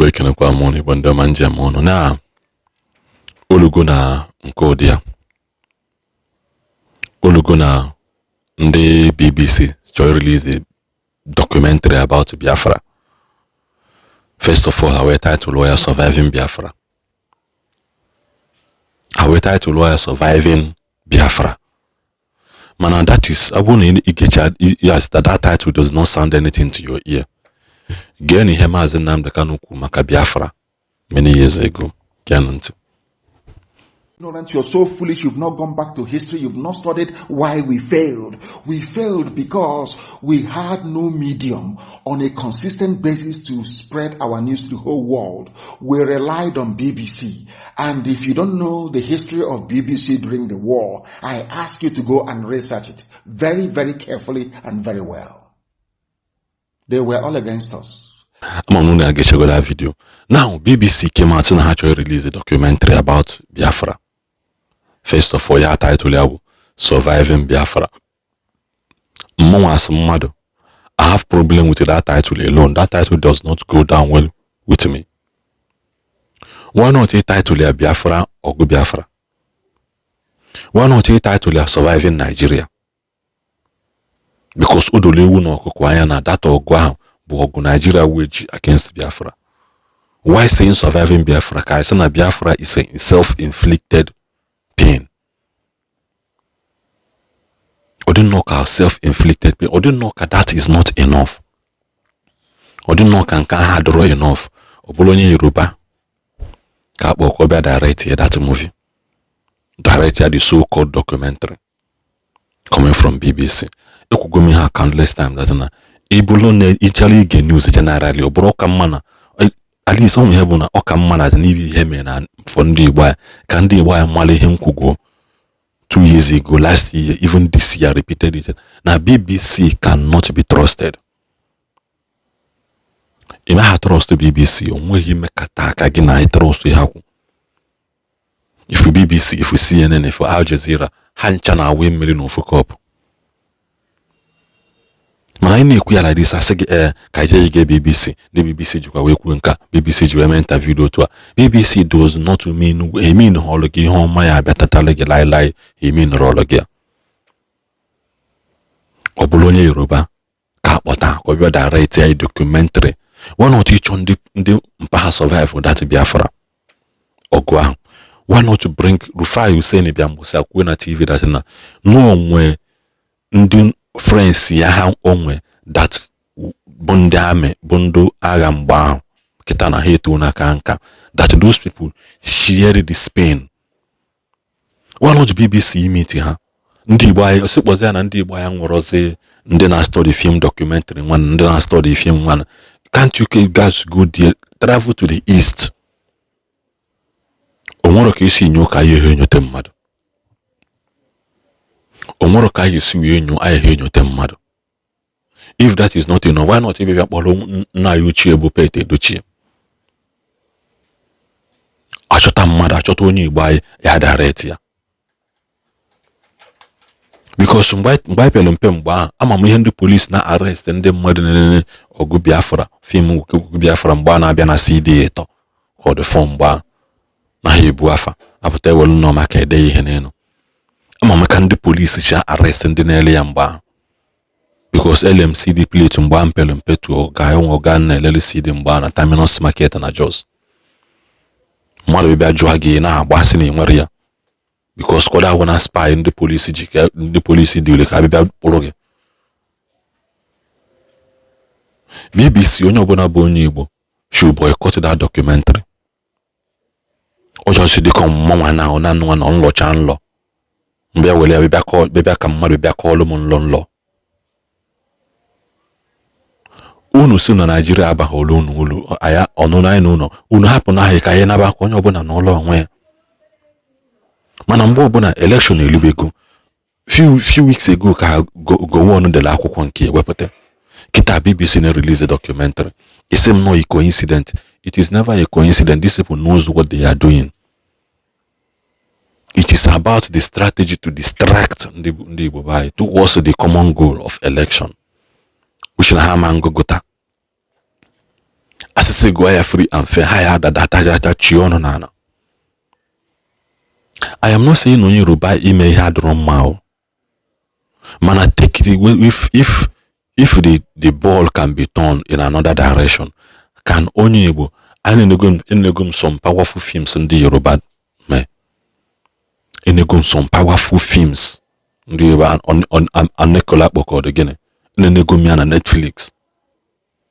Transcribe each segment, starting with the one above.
Igbo, ekenekwa m ụnụ. Igbo ndị ọma, njem ụnụ na olugo na nke ụdị ya olugo na ndị BBC chọrọ release documentary about Biafra. First of all, ha wee title ya "Surviving Biafra". Ha wee title ya "Surviving Biafra", mana that is, ọ bụrụ na ị gecha, yes, that title does not sound anything to your ear. Gee na ihe Maazị Nnamdi Kanu kwuru maka Biafra many years ago. Geenụ ntị. Ignorant, you're so foolish, you've not gone back to history, you've not studied why we failed. We failed because we had no medium on a consistent basis to spread our news to the whole world. We relied on BBC. And if you don't know the history of BBC during the war, I ask you to go and research it very, very carefully and very well. They were all against us. Ama m na agechego that video. Now BBC came out na ha chọrọ release a documentary about Biafra. First of all, ya title ya bụ "Surviving Biafra". Mụnwa as mmadụ, I have problem with that title alone. That title does not go down well with me. Why not a title ya "Biafra, ọgụ Biafra"? Why not a title ya "Surviving Nigeria"? Because o doro ewu na ọkụkọ anya na data ọgụ ahụ bụ ọgụ Nigeria wage against Biafra. Why saying "Surviving Biafra"? Ka anyị sị na Biafra is a self-inflicted pain. Ọ dị nnọọ ka self-inflicted pain. Ọ dị nnọọ ka that is not enough. Ọ dị nnọọ ka nke ahụ adịrọ enough. Ọ bụrụ onye Yoruba ka akpọ ka ọ bịa direct ya that movie, direct ya the so-called documentary coming from BBC. Ekwugo m ihe a countless times that na ịbụrụ na ịchọrọ ige news generally, ọ bụrụ ọka mma na at least ọ ihe bụ na ọ ka mma na n'ibi ihe mere na for ndị Igbo anyị, ka ndị Igbo anyị mara ihe nkwugo 2 years ago, last year, even this year, repeated it, na BBC cannot be trusted. Ị naghị trust BBC. O nweghị imekata aka gị na trust ha kwu. Ifu BBC, ifu CNN, ifu Al Jazeera, ha ncha na-awe mmiri n'ofu cup. Mana anyị na-ekwu ya like this, asị gị ee, ka anyị jee ige BBC. Ndị BBC jikwa wee kwuo nka, BBC ji wee mee interview dị otu a. BBC does not mean emean họrọ gị ihe ọma ya abịatatala gị laịlaị. Emean rọrọ gị ya. Ọ bụrụ onye Yoruba ka akpọta ka ọ bịa direct ya documentary, why not ịchọ ndị mpaghara survive that Biafra ọgụ ahụ? Why not bring Rufai Hussein bịa mgbụsị akwuo na TV that na n'onwe ndị friends ya ha onwe that bụ ndị amị, bụ ndị agha mgbe ahụ, kịta na ha eto n'aka nka, that those people share this pain? Why not BBC meet ha? Ndị Igbo anyị osikpọzi ya na ndị Igbo anyị nwụrọzi ndị na-study film documentary nwanne, ndị na-study film nwanne. Can't you guys go there, travel to the east? O nwere ka esi nyo ka anyị enyote mmadụ. O nwere ka anyị esi wee nyo anyị enyote mmadụ. If that is not enough, why not ịbịa kpọrọ nna anyị ochie bụ Pete Edochie? Achọta mmadụ, achọta onye Igbo anyị ya direct ya, because mgbe anyị pere mpe mgbe ahụ, ama m ihe ndị polisi na arrest ndị mmadụ na-elele ọgụ Biafra, film ọgụ Biafra mgbe a na-abịa na CD ịtọ ka ọ dị fọm mgbe ahụ na ha ebu afa apụta ewelu nnọọ maka ede ihe n'elu. Ama m ka ndị polisi si arrest ndị na-ele ya mgbe ahụ, because ele m CD plate mgbe ahụ mpere mpe tụọ ga enwe ga na-elele CD mgbe ahụ na Terminus Market na Jos. Mmadụ bịa jụọ gị, na-agba sị na ị nwere ya, because kọda agwụ na spy ndị polisi ji ka ndị polisi dị ule ka abịa kpụrụ gị. BBC, onye ọbụla bụ onye Igbo should boycott that documentary. Ọjọọ si dịka ọmụma na ọ na nwa na nlọcha nlọ mbịa were ya bịa ka mmadụ bịa kọọlụ m nlọ nlọ. Unu si na Naijiria abaghị olu unu olu anya ọnụnụ anyị n'ụlọ unu hapụ na ahụ ka anyị naba ka onye ọbụla n'ụlọ onwe ya. Mana mgbe ọbụla election elubego, few weeks ago ka Gowon dere akwụkwọ nke ewepụta kịta, BBC na release a documentary. Isi m no a coincidence. It is never a coincidence. These people knows what they are doing. It is about the strategy to distract ndị Igbo be anyị towards the common goal of election, which na ha ma ngụgụta. Asịsị gụọ ya free and fair, ha ya adada chi ọnụ n'ala. I am not saying onye Yoruba ime ihe adịrọ mma o, mana take it, if the ball can be turned in another direction, can onye Igbo enego m some powerful films ndị Yoruba mee, enego m some powerful films ndị Yoruba, Anikulapo kpọkọrọ gịnị, enego m ya na Netflix.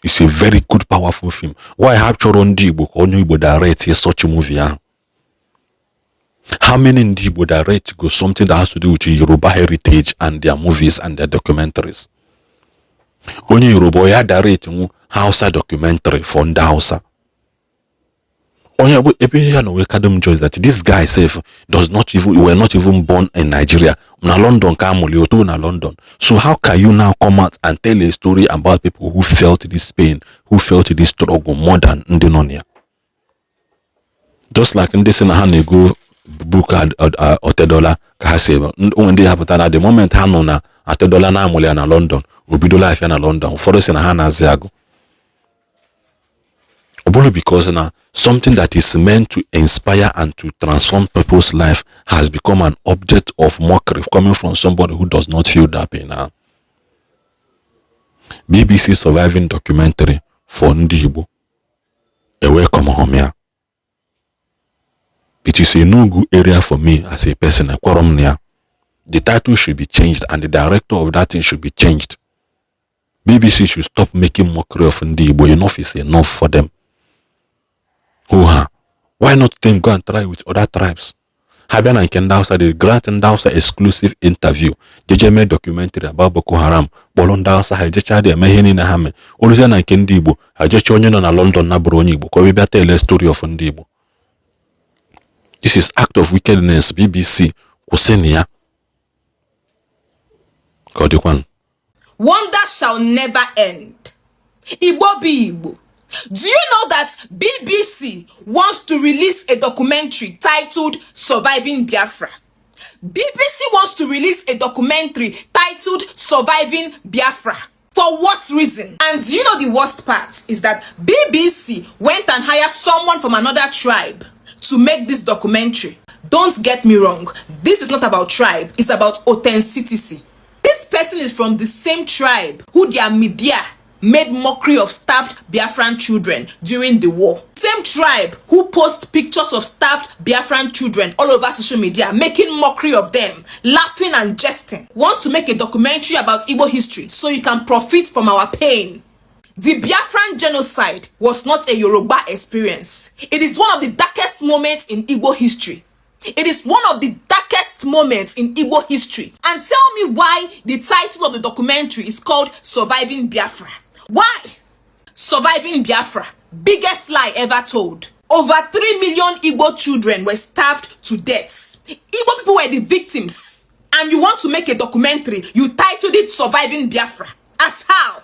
It's a very good, powerful film. Why ha chọrọ ndị Igbo ka onye Igbo direct such movie ahụ? How many ndị Igbo direct go something that has to do with Yoruba heritage and their movies and their documentaries? Onye Yoruba ya direct nwu Hausa documentary for ndị Hausa? Onye bụ ebe ya na wee kadom joy that this guy sef does not even, were not even born in Nigeria. Na London ka amụrụ otu na London. So how can you now come out and tell a story about people who felt this pain, who felt this struggle more than ndị nọ na ya? Just like ndị si na ha na-ego book Otedola ka ha si eme onwe ndị ha pụtara na the moment ha nọ na Otedola na amụrụ ya na London, o bidola afịa na London. Ụfọdụ si na ha na-azị agụ ọ bụrụ because na something that is meant to inspire and to transform people's life has become an object of mockery coming from somebody who does not feel that pain now. BBC surviving documentary for ndị Igbo, ewelcome hom ya. It is a no-go area for me as a person. Ekwerọ m na ya. The title should be changed and the director of that thing should be changed. BBC should stop making mockery of ndị Igbo. Enough is enough for them. Who ha? Why not then go and try with other tribes? Ha bịa na nke ndị Hausa, they grant ndị Hausa exclusive interview, jeje mee documentary about Boko Haram, kpọrọ ndị Hausa, ha ejecha dị eme ihe niile ha mee. Oruzie na nke ndị Igbo, ha jecha onye nọ na London na bụrụ onye Igbo ka ọ bịa tell story of ndị Igbo. This is act of wickedness. BBC, kwụsị na ya ka ọ dịkwanụ. Wonder shall never end. Igbo bụ Igbo. Do you know that BBC wants to release a documentary titled Surviving Biafra? BBC wants to release a documentary titled Surviving Biafra. For what reason? And do you know the worst part is that BBC went and hired someone from another tribe to make this documentary. Don't get me wrong, this is not about tribe, it's about authenticity. This person is from the same tribe who their media made mockery of starved Biafran children during the war. Same tribe who post pictures of starved Biafran children all over social media, making mockery of them, laughing and jesting. Wants to make a documentary about Igbo history so you can profit from our pain. The Biafran genocide was not a Yoruba experience. It is one of the darkest moments in Igbo history. It is one of the darkest moments in Igbo history. And tell me why the title of the documentary is called Surviving Biafra. Why? Surviving Biafra. Biggest lie ever told. Over 3 million Igbo children were starved to death. Igbo people were the victims. And you want to make a documentary, you titled it Surviving Biafra. As how?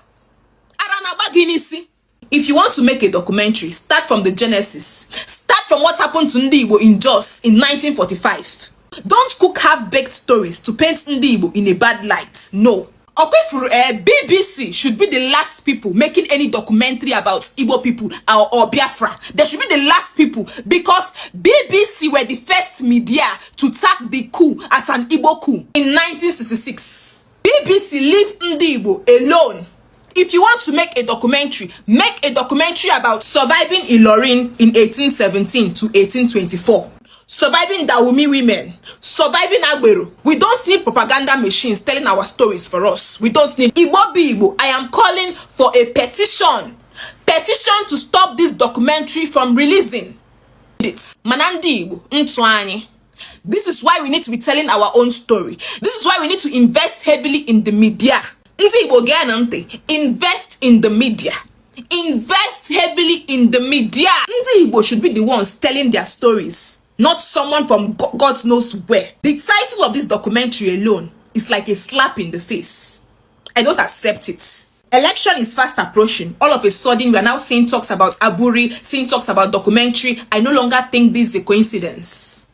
If you want to make a documentary, start from the genesis. Start from what happened to Ndi Igbo in Jos in 1945. Don't cook half-baked stories to paint Ndi Igbo in a bad light. No. Okwefuru, BBC should be the last people making any documentary about Igbo people or Biafra. They should be the last people because BBC were the first media to tag the coup as an Igbo coup in 1966. BBC, leave Ndi Igbo alone. If you want to make a documentary, make a documentary about surviving Ilorin in 1817 to 1824. Surviving Dahomey women, surviving Agbero. We don't need propaganda machines telling our stories for us. We don't need. Igbo bụ Igbo, I am calling for a petition. Petition to stop this documentary from releasing it. Mana ndị Igbo, ntụ anyị. This is why we need to be telling our own story. This is why we need to invest heavily in the media. Ndị Igbo, gee na ntị, invest in the media. Invest heavily in the media. Ndị Igbo should be the ones telling their stories, not someone from God knows where. The title of this documentary alone is like a slap in the face. I don't accept it. Election is fast approaching. All of a sudden, we are now seeing talks about Aburi, seeing talks about documentary. I no longer think this is a coincidence.